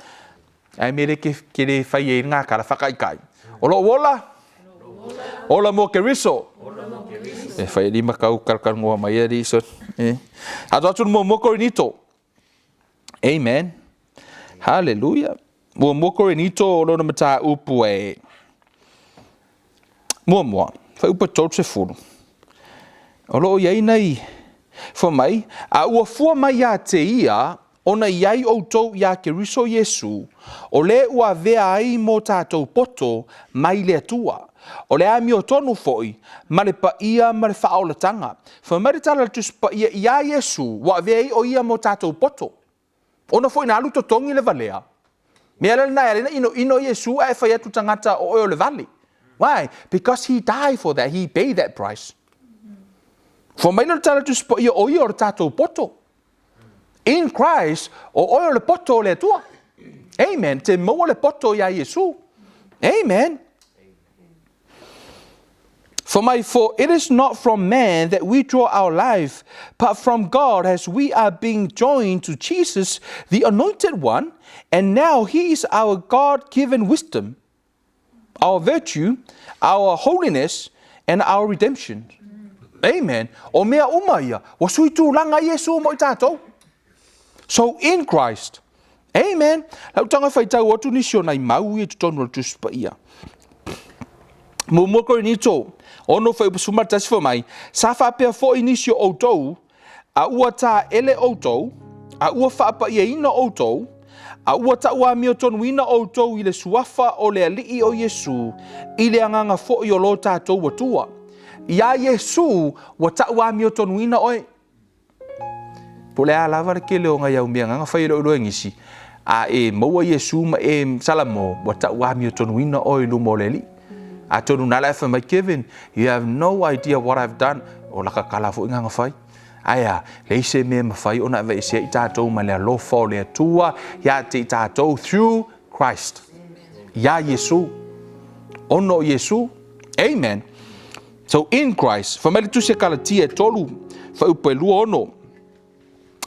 Ae mea le ke, ke le fai ai ngā kala whakaikai. O lou ola, ola mo Keriso. E fai lima kau kalkalngoa mai e riso. E. Ato atu mo mo Korinito. Amen. Haleluia. Muamua Korinito o lona mataupu e muamua, fuaiupu 30. O lo o i ai nei fua mai, a ua fua mai ia te ia, ona i ai outou iā Keriso Iesu, o le ua avea ai mō tātou poto mai le Atua. O le amiotonu foi, ma le paia ma le faaolatanga. Fai mai le tala a le Tusi Paia iā Iesu, ua avea ai o ia mō tātou poto. Ona foi na alu totogi le valea. Mea la lena e ala ai na inoino Iesu ae fai atu tagata o oe o le vale. Why? Because he died for that. He paid that price. Fua mai lea o le tala Tusi Paia o ia o le tatou poto. In Christ, o oe o le poto o le Atua. Amen. Te maua le poto iā Iesu. Amen. For my for it is not from man that we draw our life, but from God as we are being joined to Jesus, the anointed one, and now he is our God-given wisdom, our virtue, our holiness, and our redemption. Amen. O mea uma ia, ua sui tulaga Iesu mo i tātou. So in Christ. Amen. Lau tanga whaitau atu nisi o nai mau i totonu o le Tusi Paia. Muamua Korinito, ono fuaiupu 11 fai mai, sa faapea foi nisi o outou, a ua taele outou, a ua faapaiaina outou, a ua tauamiotonuina outou i le suafa o le Alii o Iesu, i le agaga foi o lo tatou Atua. Iā Iesu ua tauamiotonuina oe. Po o le a lava le tele o ngai au mea agaga fai e lou iloa e nisi, a e maua Iesu ma e salamo, ua tau amiotonuina oe i luma o le Alii. Atonu na ala e fai mai, Kevin, you have no idea what I've done. O laka kala foi nganga fai. Ae a, leai se mea e mafai ona aveesea i tatou mai le alofa o le Atua ia te i tatou through Christ. Iā Iesu. Ona o Iesu. Amen. So in Christ, fai mai le Tusi a Kalatia e tolu, fuaiupu e 26.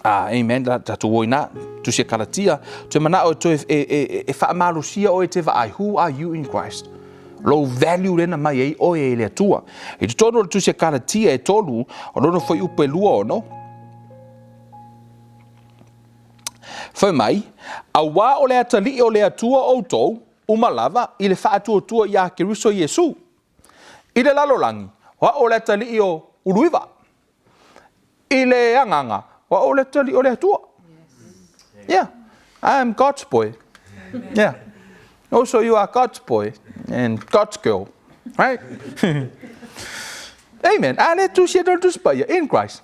Ah, amen, la tatou o ina, Tusi a Kalatia, toe manao e toe e, e, e, e faamalosia oe te vaai, who are you in Christ? Lou value lena mai ai oe e le Atua. I totonu o le Tusi a Kalatia e tolu, o lona fuaiupu e 26, Fai mai, auā o le atalii o le Atua outou, uma lava, i le faatuatua iā Keriso Iesu. I le lalolagi, o a'u o le atalii o Uluiva. I le agaga, o a'u o le atalii o le Atua. Yeah, I am God's boy. Yeah. Also, you are God's boy and God's girl. Right? Amen. A le tusi e tusi paia in Christ.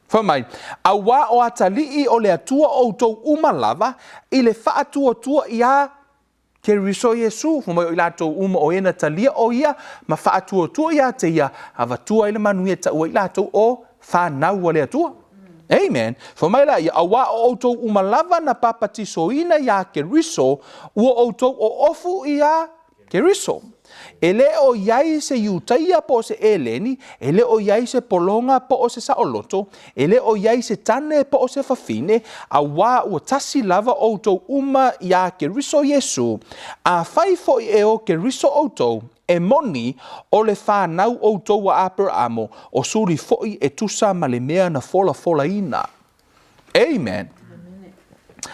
Fai mai, auā o atalii o le Atua outou uma lava i le faatuatua iā Keriso Iesu, fai mai o i latou uma o e na talia o ia ma faatuatua ia te ia, avatua ai le manuia e taua i latou o fanau a le Atua. Amen. Fai mai la ia, auā o outou uma lava na papatisoina iā Keriso, ua outou oofu iā Keriso. E le o i ai se Iutaia po o se Eleni, e le o i ai se pologa po o se saoloto, e le o i ai se tane po o se fafine, auā ua tasi lava outou uma iā Keriso Iesu. Afai foi e o Keriso outou, e moni, o le fanau outou a Aperaamo, o suli foi e tusa ma le mea na folafolaina. Amen.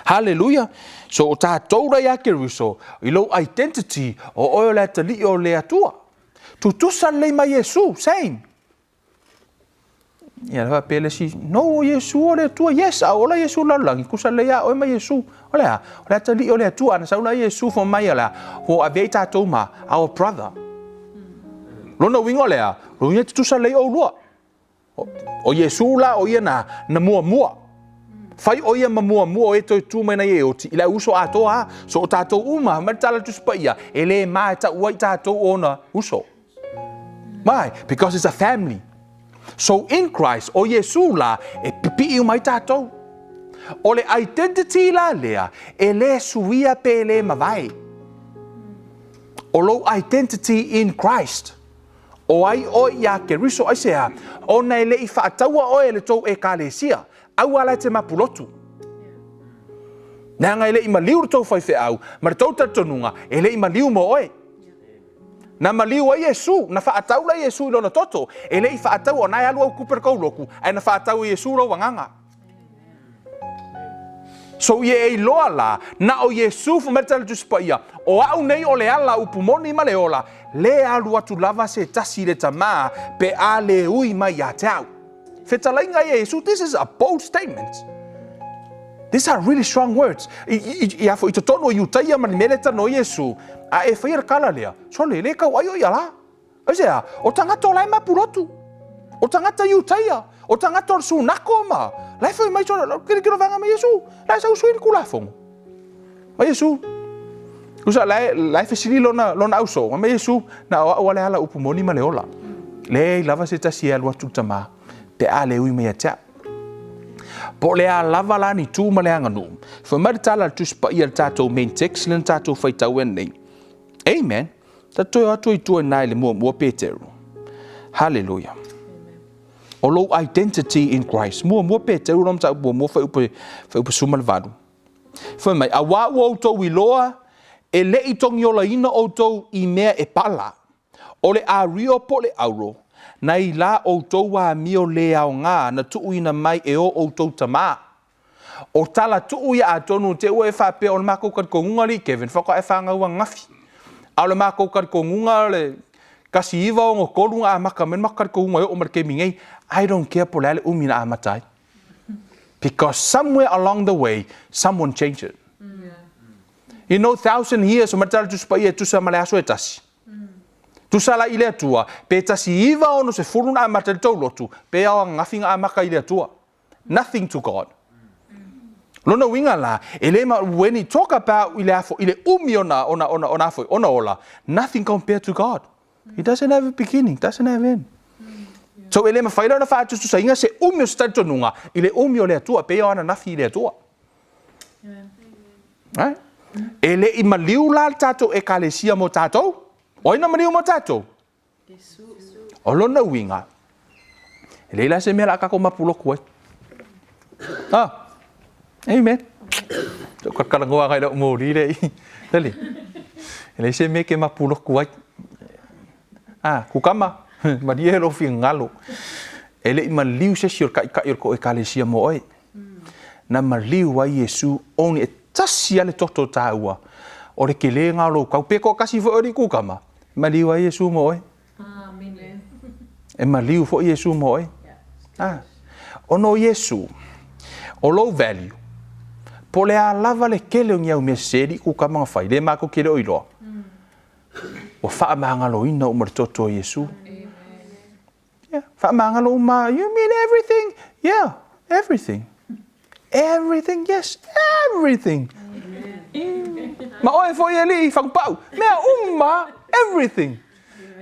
Hallelujah. So o tātou la iā Keriso, i lou identity, o oe o le atalii o le Atua. Tutusa lelei ma Iesu, same. Ia le faapea le isi, no, o Iesu o le Atua, yes, a ola Iesu lalolagi, tusa lelei a oe ma Iesu. O le a? O le atalii o le Atua, ana sau la Iesu fai mai o le a? Ua avea i tātou ma our brother. Lona uiga o le a? Lona uiga e tutusa lelei oulua. O Iesu la o ia na, na muamua. Fai ʻo ia ma muamua o e toe tu mai nei e oti i le au uso atoa a. So o tātou uma, ma le tala Tusi Paia, e lē ma e taʻu ai tātou o ona uso. Why? Because it's a family. So in Christ, ʻo Iesū la e pipiʻi uma ai tātou. ʻO le identity la lea, e lē suia pe lē mawae. ʻO lou identity in Christ. ʻO ai ʻoe iā Keriso aisea? Ona e le i faataua ʻoe e le tou ʻekalesia, aua la e te mapulotu. Leaga e le i maliu le tou faifeau ma le tou talitonuga, e le i maliu mo oe. Na maliu ai Iesu, na faatau la Iesu i lona toto, e le i faataua, ona e alu au kupe le kou lotu, ae na faatau e Iesu lou agaga. So ia e iloa la, na o Iesu fai mai le tala Tusi Paia, o a'u nei o le ala upu moni ma le ola, le alu atu lava se tasi i le Tamā pe a le ui mai ia te au. Fetalaiga ia Iesu, this is a bold statement. These are really strong words. I, i, i, i, i totonu o Iutaia ma ni meleta no Iesu, a e whaia le kala lea, sole, le kau ai o ia la. Aisea? O tagata o la e mapulotu. O tagata Iutaia. O tagata o le sunako ma. La e fai mai sona, kilo kilo vanga mai Iesu. La e sau sui le kulafono. Mai Iesu. Usa la e, la e fesili lona, lona auso. Mai Iesu, na o au ale ala upu moni ma le ola. Le lava se tasi e alu atu tama. Pe a le ui mai ia te au. Po o le a lava la ni tu ma le aganuu. Fai mai le tala a le Tusi Paia le tatou main text lea na tatou faitau nei. Amen. Ta toe o atu i tua ina i le muamua Peteru. Hallelujah. O lou identity in Christ. Muamua Peteru lona mataupu muamua fuaiupu fuaiupu 18. Fai mai, auā ua outou iloa, e le i togiolaina outou i mea e pala, o le ario po o le auro, nai la outou amio le aoga na tuuina mai e o outou tamā. O tala tuu ia atonu te ua e faapea o le makou talitonuga alii Kevin faatoa e fanau ananafi. A o le makou talitonuga o le 1963 na amata mai le matou talitonuga e oo mai le taimi nei. I don't care po o le a le umi na amata ai. Because somewhere along the way, someone changed it. You know, thousand years, o matala tusi paia e tusa ma le aso e tasi. Tusa la i le Atua, pe 1960 na amata i le tou lotu, pe ao ananafi na amata i le Atua. Nothing to God. Lona uiga la, e le ma, when he talk about i le afo, i le umi ona, ona, ona, ona afo, ona ola, nothing compared to God. He doesn't have a beginning, doesn't have end. So e le mawhai la ona whaatutusainga se umi o se talitonuga i le umi o le Atua, pei o ananafi i le Atua. Right? E le i maliu la le tātou ekalesia mo tātou? O ai na maliu mo tātou? O lona uiga, e leai la se mea o le a tatou mapuloku ai. Ah, amen. Tou kalakalagoa agai lau moli lea i. Lele. E leai se mea ke mapuloku ai. Ah, kukama, malie lou finagalo. E le i maliu se isi o le taitai o le tou ekalesia mo oe. Na maliu ai Iesu only e tasi lava le toto taua o le kelega o lou kau. Pe toatasi foi o alii kukama, e maliu ai Iesu mo oe. E maliu foi Iesu mo oe. Ah. Ona o Iesu, o lou value, po o le a lava le kele o ni au mea sese alii kukama na fai, le matou te le o iloa. Ua faamagaloina uma le toto o Iesu. Yeah, faamagalo uma, you mean everything? Yeah, everything. Everything, yes, everything. Ma oe foi e alii fagupau, mea uma, everything.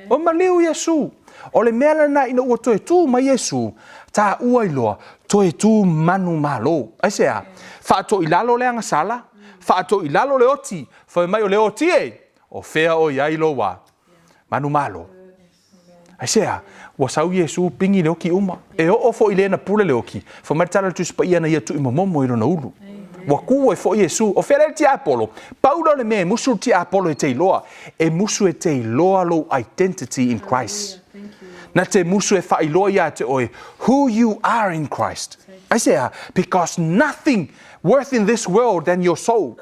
O maliu Iesu. O le mea lena ina ua toe tu mai Iesu, taua iloa, toe tu manumalo. Aisea? Faatoilalo le agasala, faatoilalo le oti, fai mai o le oti e, o fea o i ai lou a? Manumalo. Aisea? Ua sau Iesu pigi le oki uma. E oo foi i le na pule le oki, fai mai le tala a le Tusi Paia na ia tuimomomo i lona ulu. Ua ku ai foi Iesu. O fea lea le tiapolo? Pau lea o le mea e musu le tiapolo e te iloa. E musu e te iloa lou identity in Christ. Na te musu e faailoa ia te oe who you are in Christ. Aisea? Because nothing worth in this world than your soul.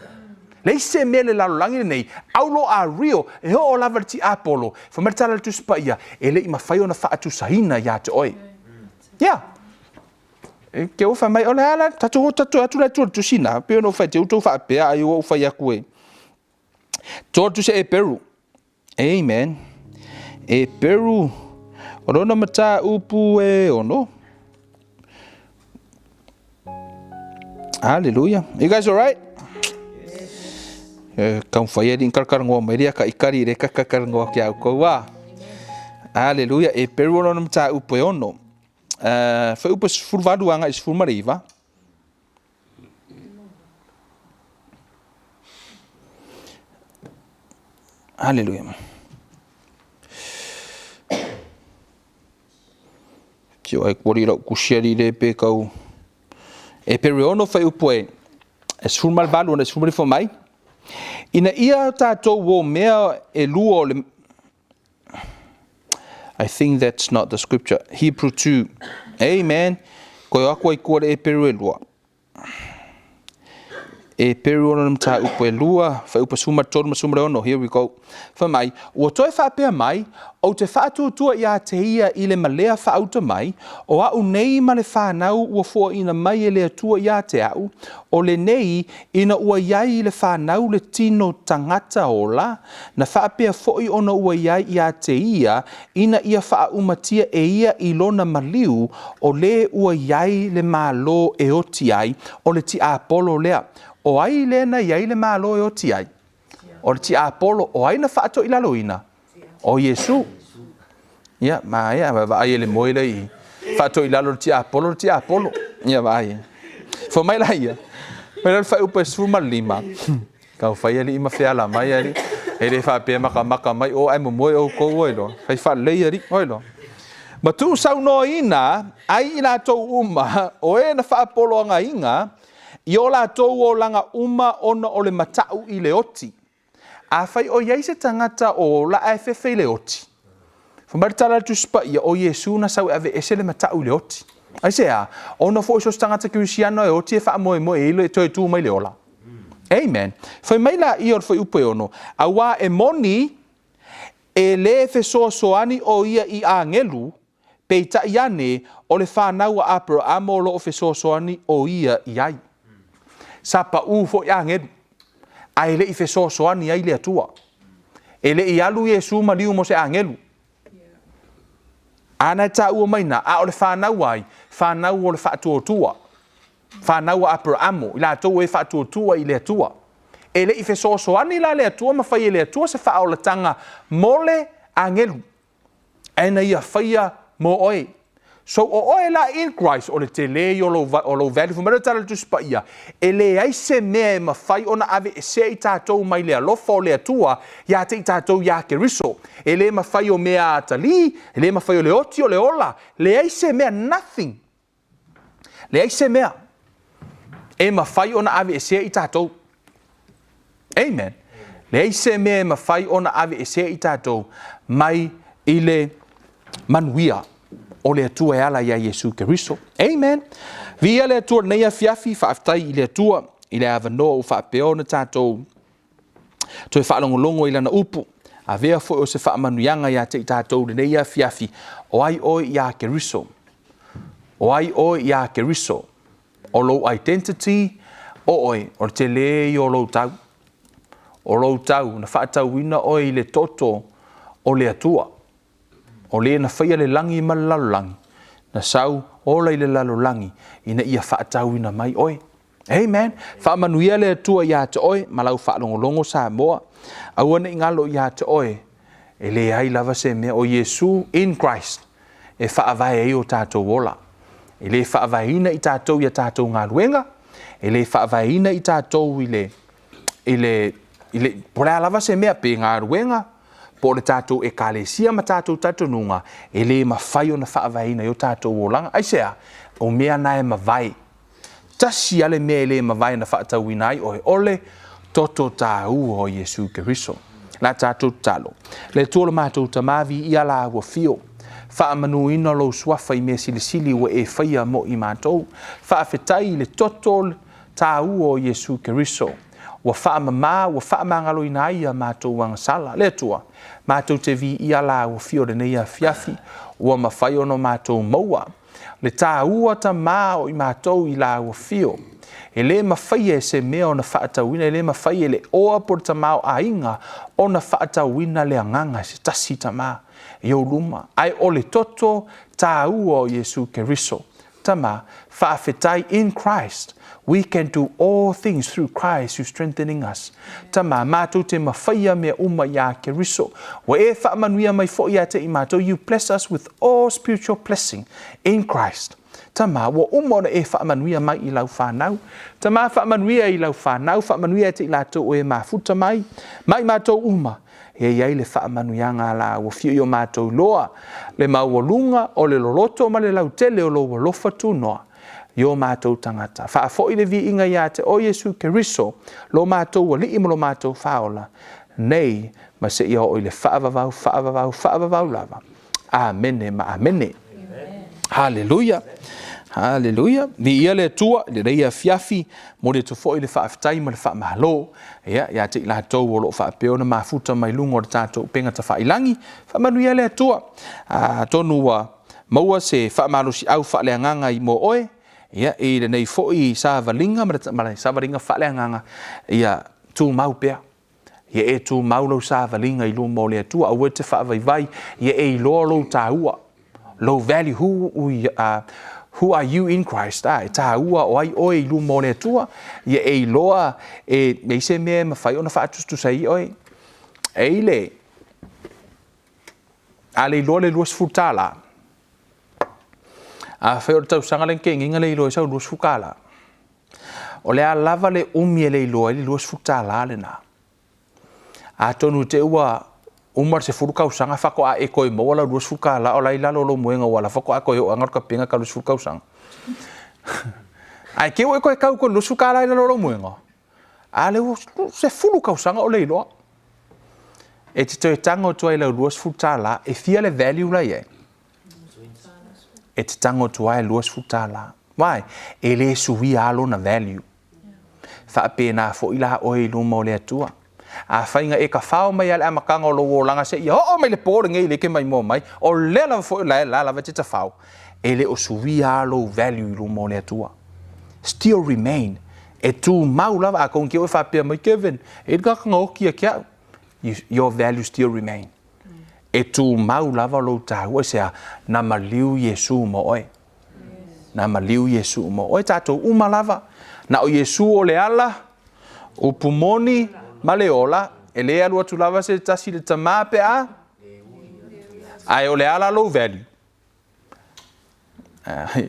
Leai se mea i le lalolagi lenei, aulo a real, e oo lava i le tiapolo, fai mai le tala a le Tusi Paia, e le i mafai ona faatusaina ia te oe. Yeah. E ke ua fai mai, o le a la, tatou o tatou atu la i tua i le tusi na, pei ona ou fai atu, ua outou faapea ai ua ou fai atu e. Tua le tusi a Eperu. Amen. Eperu, o lona mataupu e ono. Hallelujah. You guys all right? Taumafai alii na talatalanoa mai le ata ikali le talatalanoa atu ia outou a. Hallelujah. Eperu o lona mataupu e 6. Fuaiupu 18 agai 19. Hallelujah. Tio ai kuali lau tusi alii le pe tau. Eperu e 6 fuaiupu e 18 ona 19 mai. Ina ia tatou o mea e lua o le. I think that's not the scripture. Hebrew 2. Amen. Koe o atu ai tua le Eperu e 2. Eperu o lona mataupu e 2, fuaiupu 13 ma 16. Here we go. Fai mai, ua toe faapea mai, ou te faatuatua ia te ia i le malea faauta mai, o au nei ma le fanau ua foaina mai e le Atua ia te au, o lenei ina ua i ai i le fanau le tino tagata ola, na faapea foi ona ua i ai ia te ia, ina ia faaumatia e ia i lona maliu, o le ua i ai le Malo e oti ai, o le tiapolo lea. O ai lea na i ai le Malo e oti ai? O le tiapolo. O ai na faatoilaloina? O Iesu. Ia, maea, vaai e le moe lea i faatoilalo le tiapolo, le tiapolo. Ia, vaai. Fai mai la ia. Mai la le fuaiupu e 15. Tau fai alii ma feala mai alii. E le faapea makamaka mai o ae momoe outou oi loa. Fai faalelei alii oi loa. Ma tuusaunoaina ai i latou uma o e na faapoloagaina i o latou olaga uma ona o le mataʻu i le oti. Afai o i ai se tagata o ola ae fefe i le oti, fai mai le tala a le Tusi Paia, o Iesu na sau e aveese le mataʻu i le oti. Aisea? Ona foi so o se tagata kerisiano e oti e faamoemoe i ai le toe tu mai le ola. Amen. Fai mai laia o le fuaiupu e 6, auā e moni e lē fesoasoani o ia i agelu, peitai ane o le fanau a Aperaamo o lo o fesoasoani o ia i ai. Sa paʻū foi agelu, ae e le i fesoasoani ai le Atua. E le i alu Iesu maliu mo se agelu. A na e taua mai na, a o le fanau ai, fanau o le faatuatua. Fanau a Aperaamo, i latou e faatuatua i le Atua. E le i fesoasoani la le Atua ma fai e le Atua se faaolataga mo le agelu, ae na ia faia mo oe. So o oe la in Christ, o le tele ia o lou, o lou value. Fai mai le tala a le Tusi Paia, e leai se mea e mafai ona aveesea i tatou mai le alofa o le Atua ia te i tatou iā Keriso. E le mafai o mea atalii, e le mafai o le oti o le ola, leai se mea, nothing. Leai se mea e mafai ona aveesea i tatou. Amen. Leai se mea e mafai ona aveesea i tatou mai i le manuia o le Atua e ala iā Iesu Keriso. Amen. Viia le Atua i lenei afiafi, faafetai i le Atua i le avanoa ua faapea ona tatou toe faalogologo i lana upu. Avea foi o se faamanuiaga ia te i tatou i lenei afiafi, o ai oe iā Keriso? O ai oe iā Keriso? O lou identity, o oe, o le tele ia o lou tau. O lou tau, na faatauina oe i le toto o le Atua. O le na faia le lagi ma le lalolagi, na sau ola i le lalolagi ina ia faatauina mai oe. Amen. Faamanuia le Atua ia te oe ma lau faalogologo Samoa. Aua ne i galo ia te oe, e leai lava se mea o Iesu in Christ e faavae ai o tatou ola. E le faavaeina i tatou i a tatou galuega, e le faavaeina i tatou i le, i le, i le, po o le a lava se mea, pe galuega, po o le tatou ekalesia ma tatou talitonuga, e le mafai ona faavaeina i o tatou olaga. Aisea? O mea na e mavae. Tasi lava le mea e le mavae na faatauina ai oe, o le toto taua o Iesu Keriso. La tatou tatalo. Le Atua o lo matou Tama, viia la ua fio. Faamanuina lou suafa i mea silisili ua e faia mo i matou. Faafetai i le toto taua o Iesu Keriso, ua faamama, ua faamagaloina ai a matou agasala. Le Atua, matou te viia la ua fio lenei afiafi, ua mafai ona matou maua le taua Tama o i matou i la ua fio. E le mafaia e se mea ona faatauina, e le mafai e le oa po o le tamaoaiga ona faatauina le agaga e se tasi Tama i ou luma, ae o le toto taua o Iesu Keriso. Tama, faafetai in Christ we can do all things through Christ who strengthening us. Tama, matou te mawhaia mea uma iā Keriso. Ua e faamanuia mai foʻi ia te i matou, you bless us with all spiritual blessing in Christ. Tama, ua uma ona e faamanuia mai i lau whanau. Tama, faamanuia i lau whanau, faamanuia te i latou o e mafuta mai, mai matou uma. E i ai le faamanuiaga la ua fiu i o matou loa, le maualuga o le loloto ma le lautele o lou alofa tunoa i o matou tagata. Faafoi le viiga iā te oe Iesu Keriso, lo matou Alii ma lo matou Faaola, nei ma seia oo i le faavavau, faavavau, faavavau lava. Amene ma amene. Haleluia. Haleluia. Viia le Atua i lenei afiafi, momoli atu foi le faafetai ma le faamalo ia ia te i latou o lo o faapea ona mafuta mai luga o le tatou upega tafailagi. Faamanuia le Atua. Atonu ua maua se faamalosiau faaleagaga i mo oe, ia i lenei foi savaliga ma le savaliga faaleagaga, ia tumau pea. Ia e tumau lou savaliga i luma o le Atua, aua e te faavaivai, ia e iloa lou taua, lou value, who are you in Christ, e taua o ai oe i luma o le Atua, ia e iloa e leai se mea e mafai ona faatusatusa ai oe. E i le, a le iloa le $20, afai o le tausaga lea na tea nei na le iloa ai sau $20, O le a lava le umi e le iloa ai le $20 lena. Atonu te i ua uma le 10 tausaga faatoa e toe maua lau $20 o la e i lalo o lou moega aua o la faatoa toe oo lava na o le tapena tau le 10 tausaga. Ae te i ua e toe tau i le $20 i lalo o lou moega, a lea ua 10 tausaga o le iloa. E te toe tago atu ai i lau $20, e fia le value la e i ai? E te tago atu lava e $20. Why? E le suia lava lona value. Faapena foi la oe i luma o le Atua. Afai na e tafao mai lava i le amataga o lou olaga seia oo mai le po lenei lea e te maimoa mai, o lea lava foi o la lava e te tafao, e le o suia lava lou value i luma o le Atua. Still remain. E tumau lava. Atonu te i ua e faapea mai, Kevin, e i ai le tagata na oti ia te au. Your value still remain. E tumau lava lou taua, aisea? Na maliu Iesu mo oe. Na maliu Iesu mo oe, tatou uma lava. Na o Iesu o le ala, upu moni ma le ola, e le alu atu lava se tasi i le Tama pe a, ae o le a la lou value?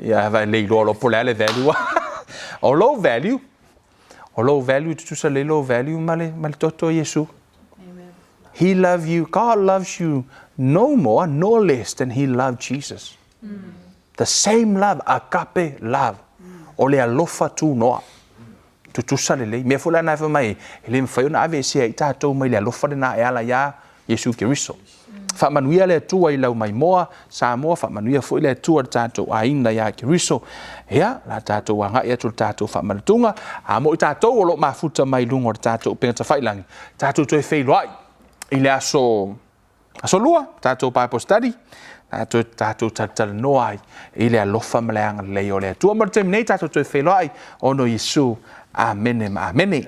Ia, vai le iloa loa po o le a le value. O lou value, o lou value tutusa lelei lou value ma le, ma le toto o Iesu. He love you, God loves you no more nor less than he loved Jesus. The same love, agape love. O le alofa tunoa. Tutusa lelei. Mea foi la na e fai mai, e le mafai ona aveesea i tatou mai le alofa lena e ala iā Iesu Keriso. Faamanuia le Atua i lau maimoa, Samoa, faamanuia foi le Atua i le tatou aiga iā Keriso. Ia, la tatou agai atu i le tatou faamanatuga, a mo i tatou o lo o mafuta mai luga o le tatou upega tafailangi, tatou toe feiloai i le aso Aso Lua, tatou Bible study, tatou, tatou talatalanoa ai i le alofa ma le agalelei o le Atua. Mo le taimi nei, tatou toe feiloai, ona o Iesu. Amene ma amene.